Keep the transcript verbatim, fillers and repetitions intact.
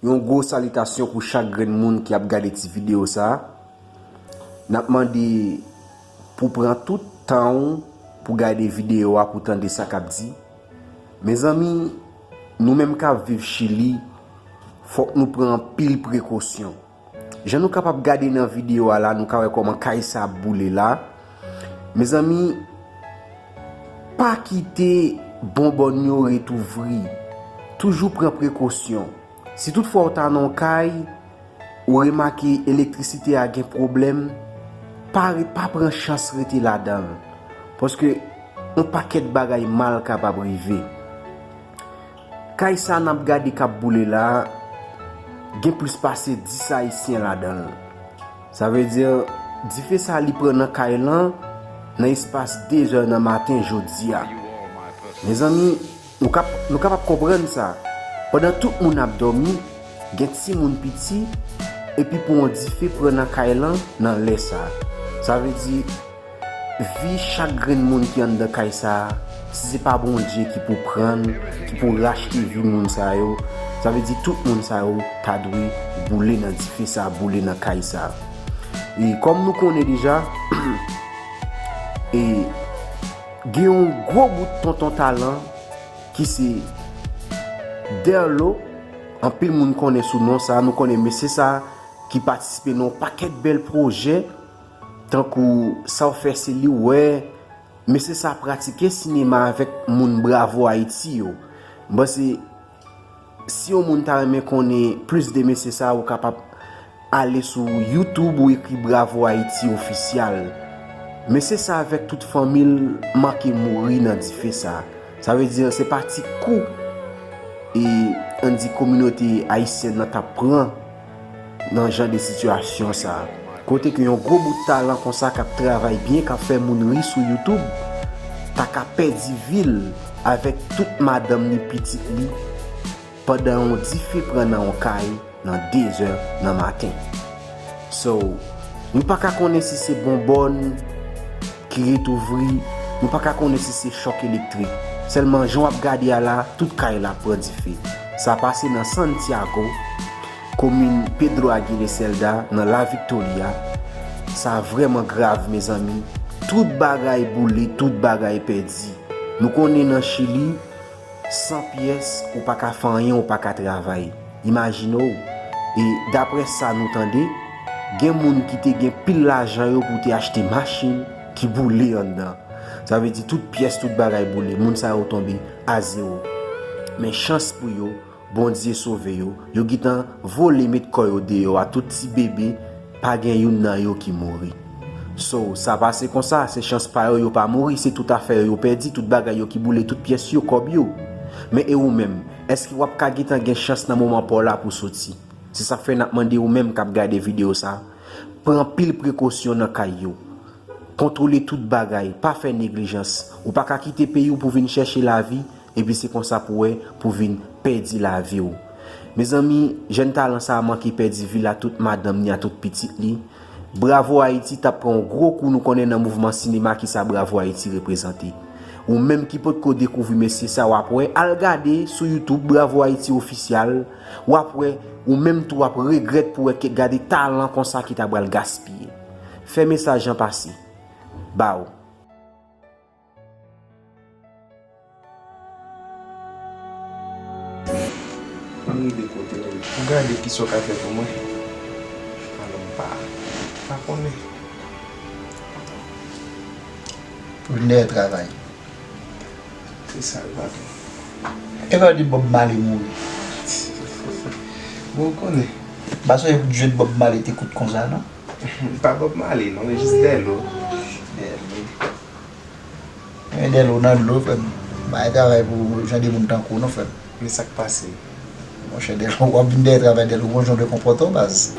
Yon gwo salitasyon pou chak grenn moun ki ap gade ti videyo sa a. N ap mande pou pran tout tan w pou gade videyo a, pou tande sa k ap di. Mezanmi, nou menm k ap viv Chili, fòk nou pran anpil prekosyon. Jan nou kapab gade nan videyo a la, nou ka wè kòman kay sa ap boule la. Mezanmi, pa kite bonbòn yo ret ouvri. Toujou pran prekosyon. Si toutfwa w ta nan yon kay, ou remake elektrisite a gen pwoblèm, pa re-, pa pran chans rete ladan l. Paske yon pakèt bagay mal kapab rive. Kay sa n ap gade k ap boule la, gen plis pase dis Ayisyen ladan l. Sa vle di, dife sa li pran nan kay lan nan espas de zè nan maten jodi a. Mezanmi, nou kap-, nou kapab konprann sa. Pandan tout moun ap dòmi, gen timoun piti, epi pou yon dife pran nan kay lan nan lè sa. Sa vle di, vi chak grenn moun ki anndan kay sa a, si se pa Bondye ki pou pran l, ki pou rachte vi moun sa yo, sa vle di tout moun sa yo ta dwe boule nan dife sa, boule nan kay sa. E kòm nou konnen deja, e gen yon gwo bout tonton talan ki se Derlo. Anpil moun konnen sou non sa, nou konnen mesye sa ki patisipe nan yon pakèt bèl pwojè, tankou Sa w fè se li w wè, mesye sa pratike sinema avèk moun Bravo Haiti yo. M panse, si yon moun ta renmen konnen plis de mesye sa, ou kapab ale sou YouTube ou ekri Bravo Haiti Official. Mesye sa avèk tout fanmi l manke mouri nan dife sa. Sa vle di, se pa ti kou, e, ann di, kominote ayisyèn nan t ap pran nan jan de sitiyasyon sa. Kote ke yon gwo bout talan konsa k ap travay byen, k ap fè moun ri sou YouTube, ta ka pèdi vi l avèk tout madanm ni pitit li pandan yon dife pran nan yon kay nan de zè nan maten. So, nou pa ka konnen si se bonbòn ki ret ouvri, nou pa ka konnen si se chòk elektrik. Sèlman jan w ap gade a la, tout kay la pran dife. Sa pase nan Santiago, komin Pedro Aguirre Cerda, nan La Victoria. Sa vrèman grav, mezanmi. Tout bagay boule, tout bagay pèdi. Nou konnen nan Chili, san pyès, ou pa ka fè anyen, ou pa ka travay. Imajine w. E daprè sa nou tande, gen moun ki te gen pil lajan yo pou te achte machin ki boule anndan. Sa vle di tout pyès, tout bagay boule. Moun sa yo tonbe a zewo. Men chans pou yo, Bondye sove yo. Yo gentan vole met kò yo deyò a, tout ti bebe, pa gen youn nan yo ki mouri. So, sa pase konsa, se chans pa yo, yo pa mouri, se tout afè yo, yo pèdi, tout bagay yo ki boule, tout pyès yo, kòb yo. Men e ou menm, èske w ap ka gentan gen chans nan moman pa w la pou soti? Se sa k fè n ap mande ou menm k ap gade videyo sa, pran anpil prekosyon nan kay yo. Kontwole tout bagay, pa fè neglijans. Ou pa ka kite peyi w pou vin chèche lavi, epi se konsa pou wè, pou vin pèdi lavi w. Mezanmi, jèn talan sa a manke pèdi vi l a tout madanm ni a tout pitit li. Bravo Haiti t ap pran yon gwo kou, nou konnen nan mouvman sinema ki sa Bravo Haiti reprezante. Ou menm ki potko dekouvri mesye sa, w ap wè, al gade sou YouTube Bravo Haiti Official, w ap wè, ou menm tou w ap regrèt pou wè ke gade talan konsa ki ta pral gaspiye. Fè mesaj lan pase. Ba w. M rive kote w ye. Ou gade kisa w ka fè pou mwen? Alò, m pa, pa konnen. Pou vin dèyè travay. Se sa l pa gen. E lè w di Bob Marley mouri? Bon, ou konnen. M pa sonje pou jwenn Bob Marley te kout konsa, non? Pa Bob Marley, non, men jis Dèlo. Dèlo. Men Dèlo nan dlo, frè m. Bay travay pou jan de moun tankou w, non, frè m. Men sa k pase? Monchè, Dèlo, w ap vin dèyè travay, Dèlo, gon jan w dwe konpòte w, baz.